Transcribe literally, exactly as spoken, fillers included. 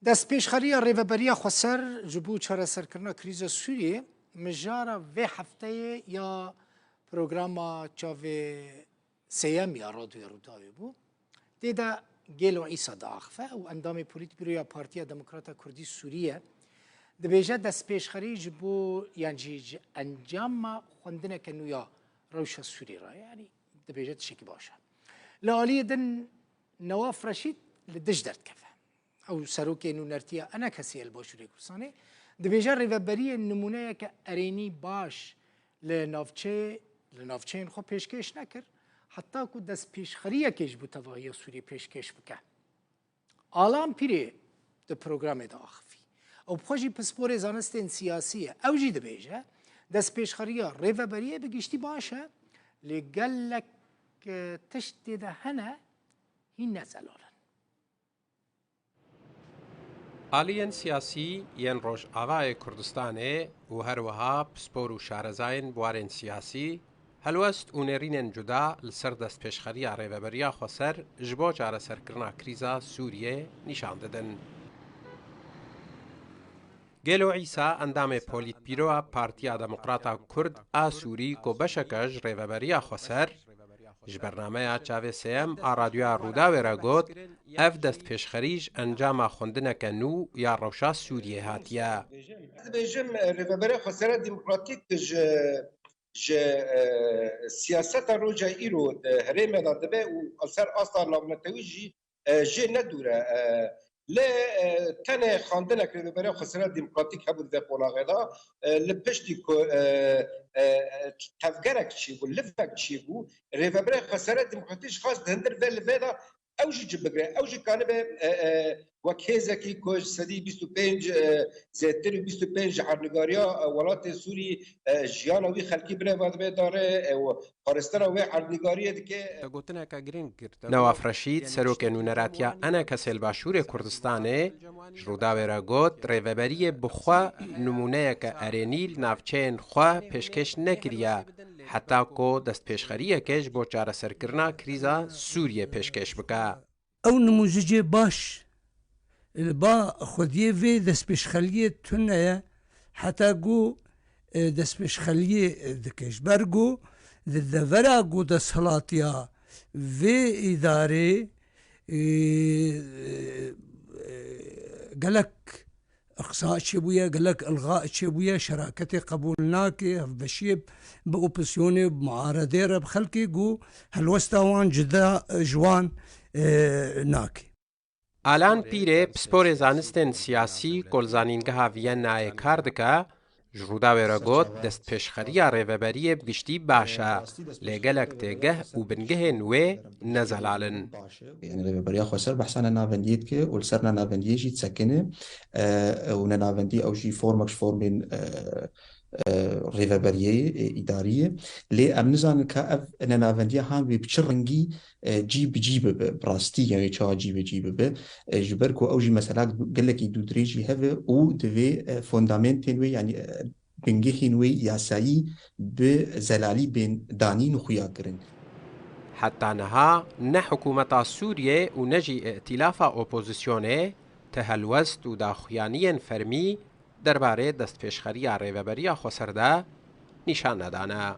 Destpêşxeriya Rêveberiya Xweser ji bo çareserkirina krîza Sûriyê mijara vê hefteyê ya programa çavê sêyem ya Radyoya Rûdawê bû. Tê de Gêlo Îsa diaxife û endamê Polîtbîroya Partiya Demokrata Kurdî Sûriyê dibêje destpêşxerî ji bo yan jî ji encama xwendineke nû ya rewşa Sûriyê re, yanî dibêje tiştekî baş e. Li aliyê din Newaf Reşîd li dij derdikeve. Ew serokê nûnertiya ENKSê ye li Başûrê Kurdistanê, dibêje rêveberiyê nimûneyeke erênî baş li navçeyê, li navçeyên xwe pêşkêş nekir, heta ku destpêşxeriyekê ji bo tevahiya Sûriyê pêşkêş bike. Alan Pîrê di programê de axifî. Ew bi xwe jî pisporê zanistên siyasî ye. Ew jî dibêje, destpêşxeriya rêveberiyê bi giştî baş e, lê gelek, e, tişt tê de hene, hîn ne zelal in. Aliyên siyasî yên Rojavayê Kurdistanê û her wiha pispor û şarezayên biwarên siyasî helwest û nêrînên cuda li ser destpêşxeriya Rêveberiya Xweser ji bo çareserkirina krîza Sûriyê nîşan didin. Gelo Îsa, endamê Polîtbîroya Partiya Demokrata Kurd a Sûrî ku beşeke ji Rêveberiya Xweser, ji bernameya Çavê Sêyem a Radyoya Rûdawê re got, ev destpêşxerî ji encama xwendineke nû ya rewşa Sûriyê hatiye. Ez dibêjim, e, Rêveberiya Xwesera Demokratîk ji, ji, e, siyaseta roja îro di herêmê de dibe û li ser asta navnetewî jî, e, jê ne dûr e. E, lê, e, tenê xandinek Rêveberiya Xwesera Demokratîk hebû di vê qonaxê de, e, li piştî ku, e, e, e, tevgerek çêbû, livek çêbû, Rêveberiya Xwesera Demokratîk jî xwest di hundir vê livê de ew jî cih bigire, ew jî kanibe, e, e, wek hêzekî ku ji sedî bîst û pênc, e, zêdetir û bîst û pênc ji erdnîgariya, e, welatê Sûrî, e, jiyana wî xelkî binêva dibe dare, e, û parastina wê erdnîgariyê dike. Gotineke girîng girtin. Newaf Reşîd, serokê nûneratiya ENKSê li Başûrê Kurdistanê, ji Rûdawê re got, rêveberiyê bi xwe nimûneyeke erênî li navçeyên xwe pêşkêş nekiriye, heta ku destpêşxeriyeke ji bo çareserkirina krîza Sûriyê pêşkêş bike. Ew nimûzicê baş li ba xwediyê vê destpêşxeliyê tune ye, heta ku, e, destpêşxeliyê, e, dike. Ji ber ku di devera ku desthilatiya vê îdarê, e, e, gelek iqsa çêbûye, gelek ilxa çêbûye, şeraketê qebûl nake, hevbeşiyê bi opozisyonê, bi muaredê re, bi xelkê ku helwesta wan cuda ji wan, e, nake. Alan Pîrê, pisporê zanistên siyasî ku li Zanîngeha Vîyennayê kar dike, ji Rûdawê re got, destpêşxeriya rêveberiyê bi giştî baş e, lê gelek têgeh û bingehên wê ne zelal in. Yanî Rêveberiya Xweser behsa nenavendiyê dike û li ser nenavendiyê jî disekine, e, û nenavendî ew jî formek ji formên, e, e, rêveberiyê, e, îdarî ye. Lê em nizanin ka ev nenavendiya han wê bi çi rengî, e, cî bi cî bibe, bi rastî, yanî çawa cî bi cî bibe. E, ji ber ku ew jî mesela gelekî dûdirêj jî heve û divê, e, fondamentên wê, yanî, e, bingehên wê yasayî bi zelalî bên danîn û xuya kirin. Heta niha ne hikûmeta Sûriyê û ne jî îtîlafa opozisyonê ti helwest û daxuyaniyên fermî derbarê destpêşxeriya Rêveberiya Xweser de nîşan nedane.